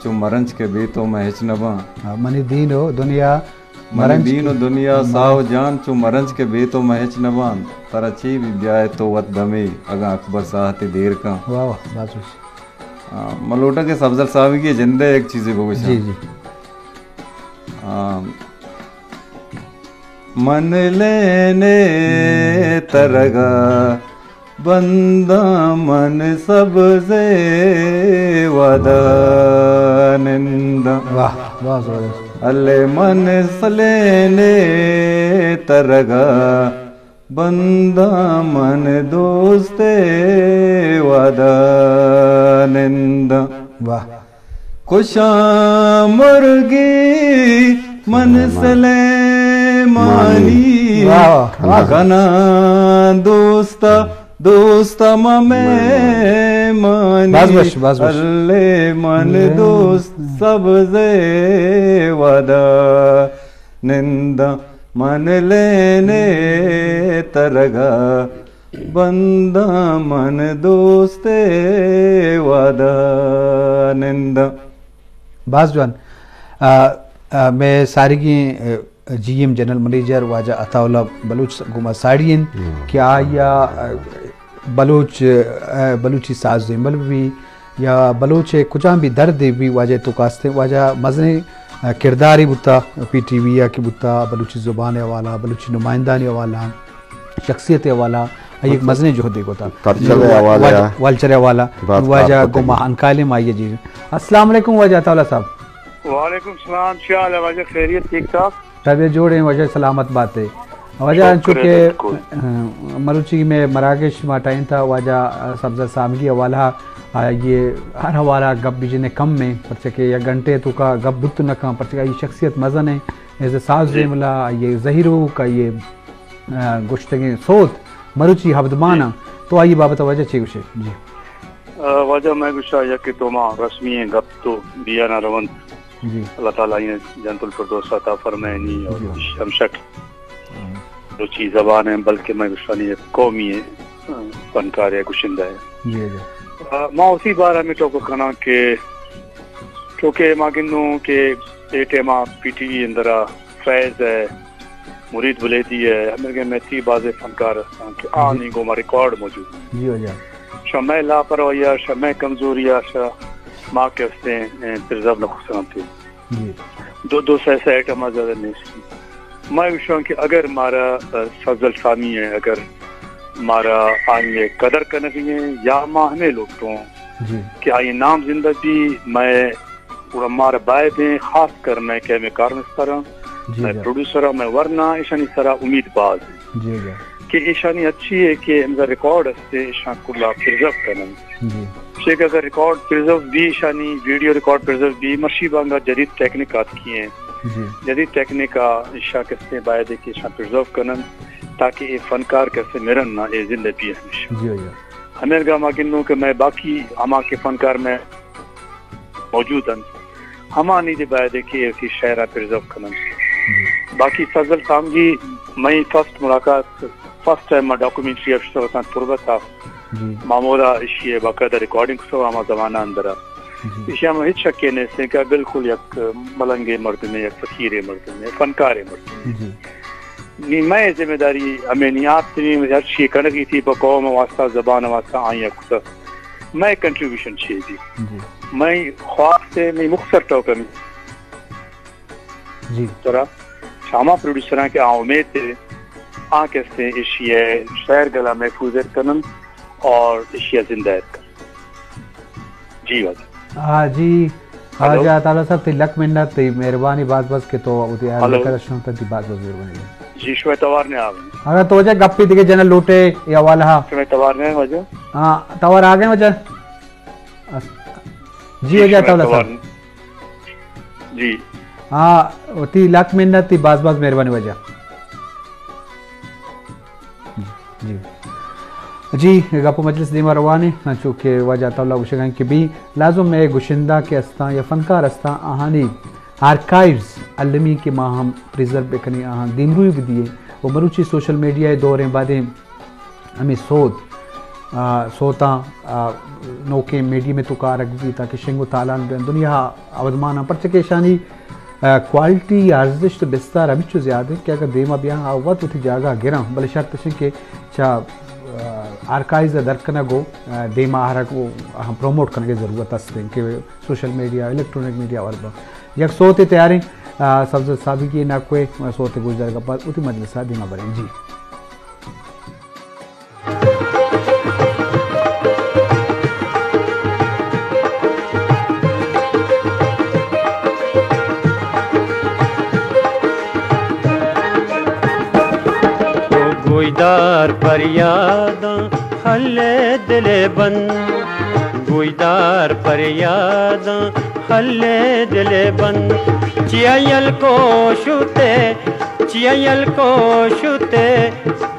چو مرنج کہ بے تو من ہچ نہ باں۔ ہاں، منی دین و دنیا منی مرنج دین و کہ دنیا ساہ و جان چو مرنج کہ بے تو من ہچ نہ باں۔ ترا چے بی بیائے تو وت دمے، اگاں اکبر ساہتے دیر کن۔ واہ واہ، باز وش۔ آ، من لوٹاں کہ سبزل سامگی جندے یک چیزے بگوشاں۔ جی، جی۔ آ، من لینے ترگا بنداں من سبزے ودا ننداں۔ واہ، واہ، زبردست۔ الے من سلینے ترگا بنداں من دوستے ودا ننداں۔ واہ۔ کشاں مرگی من سلیمانی۔ واہ، واہ۔ کناں دوست، دوست ما مہمانی۔ بس، بس، بس، بس۔ الے من دوست سبزے ودا ننداں، من لینے ترگا بنداں، من دوستے ودا ننداں۔ باز جوان۔ آ، آ، مئے ساریگیں، آ، جی ایم جنرل منیجر واجہ عطا اللہ بلوچ گوما ساڑی انت کہ آئی ءَ، آ، بلوچ، آ، بلوچی ساز زیمل بی یا بلوچ ءِ کجام بھی دردے بی واجہ تو کاستے واجہ مزنیں، آ، کردارے بوتا، پی ٹی وی ءَ کہ بوتا، بلوچی زبان ءِ حوالہ، بلوچی نمائندانی حوالہ، شخصیت ءِ حوالہ، آئی یک مزنیں جہدے کتا۔ کلچر ءِ حوالہ، واجہ، کلچر ءِ حوالہ، واجہ گوما ہنکالیں ما آئی ءَ جی۔ السلام علیکم واجہ عطا اللہ صاحب۔ وعلیکم السلام، چی حال ہے واجہ؟ خیریت، ٹھیک ٹھاک؟ طبیعت جوڑ ہیں واجہ، سلامت باتے۔ واجہ انچو کہ، ہاں، مروچی میں مراگش ما ٹائم تھا واجہ سبزل سامگی حوالہ، آ، یہ ہر حوالہ گپ بجنے کم میں، پرچہ کہ یک گھنٹے تو کا گپ بوت نہ کم، پرچہ کہ آئی شخصیت مزن ہے، ایز اے ساز زیملا، یہ زہیرو کا یہ، آ، گشتگیں سوت، مروچی ہبدمانا، تو آئی بابت واجہ چی گوشے؟ جی۔ آ، واجہ میں گوشا یک کہ تو ما رسمی ہیں گپ تو بیا نہ رونت۔ جی۔ اللہ تعالیٰ آئی جنت الفردوس عطا فرمائنی اور ہمشک بلوچی زبان ہے، بلکہ میں گوشانی یک قومی ہے، آ، فنکار ہے، گشندہ ہے۔ جی، جی۔ آ، ما اسی بارے میں ٹوک کناں کہ چونکہ ما گندوں کہ اے ٹائما پی ٹی وی اندرا فیض ہے، مرید بلیدی ہے، ہمرگے میتی بازے فنکار ہستاں کہ آ نی گوما ریکارڈ موجود ہیں۔ جی، واجہ۔ شمئے لاپرواہی آ، شمئے کمزوری آ، شا ما کہ ہستیں، اے، پرزرو نہ کسانتے۔ جی۔ دو دو سہ سہ آئٹم آ زیادہ نیست۔ میں گوشاں کہ اگر مارا، آ، سبزل سامی ہے، اگر مارا آئی قدر کنگی ہیں یا ما ہمیں لوٹوں جی۔ کہ آئی نام زندہ بھی، میں گڑا مارا باید ہیں، خاص کر میں کہ میں کارمستر ہاں، جی، میں جی۔ پروڈیوسر ہاں، میں ورنا ایشانی سرا امید باز ہیں جی، جی۔ کہ ایشانی اچھی ہے کہ ہمزا ریکارڈ ہستے، ایشان کلا پرزرو کنن۔ جی۔ چیک اگر ریکارڈ پرزرو بھی، ایشانی ویڈیو ریکارڈ پرزرو بھی، مرشی بانگا جدید ٹیکنیک آتکی ہیں۔ جی۔ جدید ٹیکنیک آ ایشان کستے باید ہے کہ ایشان پرزرو کنن تاکہ اے فنکار کستے مرن نہ، اے زندہ بھی ہمیشہ۔ جی، جی۔ ہمیں گا ما گندوں کہ میں باقی ہما کہ فنکار میں موجود انت، ہمانی دے باید کہ ایسی شعرا پرزرو کنن۔ جی۔ باقی سبزل سامگی، مئی فرسٹ ملاقات، فرسٹ ٹائم ما ڈاکومنٹری اشتر وطن تربت آ۔ جی۔ مامورا اشی باقاعدہ ریکارڈنگ کتو ہما زمانہ اندرا۔ جی۔ اشی ہم ہچ شکے نیستیں کہ بالکل یک ملنگے مردمے، یک فقیرے مردمے، فنکارے مردمے۔ جی۔ نی مئے ذمہ داری ہمیں نی آپتنی ہر چی کنگی تھی پہ قوم واسطہ، زبان واسطہ آئی کتا۔ مئے کنٹریبیوشن چی دی؟ جی۔ مئے خواست ہے، مئے مختصر ٹوکن۔ جی۔ ترا شاما پروڈیوسراں کہ آ امید ہے، آ کستے ایشی ہے شعر گلا محفوظ کنن اور ایشی زندہ کنن۔ جی واجہ۔ ہاں جی، ہلو۔ واجہ تعالیٰ صاحب، تی لک منت، تی مہربانی باز باز کہ تو وتی حال ہلو۔ کر شنو، تی باز باز مہربانی۔ جی، شوئے توار نے آ۔ اگر تو واجہ گپی دیگہ جنرل لوٹے یا والا ہا۔ شوئے توار نے واجہ۔ ہاں، توار آ گئے واجہ۔ جی، جی، واجہ شوئے تعالیٰ توار صاحب۔ نے۔ جی۔ ہاں، وتی لک منت، تی باز باز مہربانی واجہ۔ جی۔ جی، گپ و مجلس دیما روان ایں، انچو کہ واجہ عطا اللہ گوشگاں کہ بی لازم اے گشندہ کہ استاں یا فنکار استاں، آہانی آرکائیوز المی کہ ما ہم پریزرو بکنیں، آہاں دیمروی بدیے و مروچی سوشل میڈیا دوریں بعدیں ہمیں سود آ، سوتاں، آ، نوکیں میڈیم ءِ توکا آرگ بیت تاکہ شنگ و تالان بہ بنت۔ دنیا ءَ اودمان اَنت، پرچہ کہ ایشانی، آ، کوالٹی یا ارزشت ءُ بستار ہمینچو زیادہ اِنت کہ اگر دیما بیاں آ وت وتی جاگہ ءَ گراں، بلے شرط اِش اِنت کہ چہ، آ، آرکائیوز ءِ در کنگ ءُ، آ، دیما آرگ ءُ آہاں پروموٹ کنگ ءِ ضرورت است اِنت کہ سوشل میڈیا، الیکٹرانک میڈیا ءَ ور بنت۔ یک سوتے تیار ایں، آ، سبزل صابیگی ءِ ناکو ءِ سوت ءِ گوشدارگ ءَ پد وتی مجلس ءَ دیما بریں۔ جی۔ گوشدار پریاداں ہلے دل ءِ بند، گوشدار پریاداں ہلے دل ءِ بند۔ چیا یل کو شتے، چیا یل کو شتے،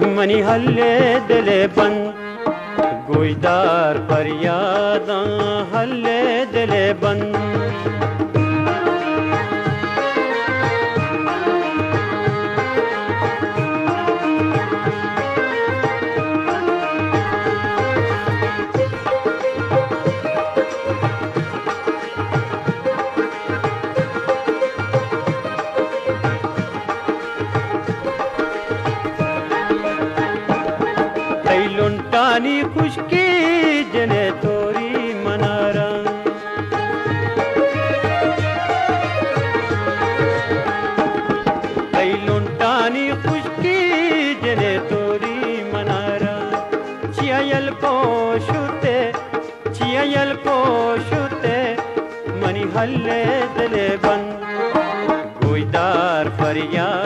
منی ہلے دل ءِ بند۔ گوشدار پریاداں ہلے دل ءِ بند۔ تئی لنٹانی خشکی جنے توری منارا، تئی لنٹانی خشکی جنے توری منارا۔ چیا یل کو شتے، چیا یل کو شتے، منی ہلے دل ءِ بند۔ گوشدار پریاد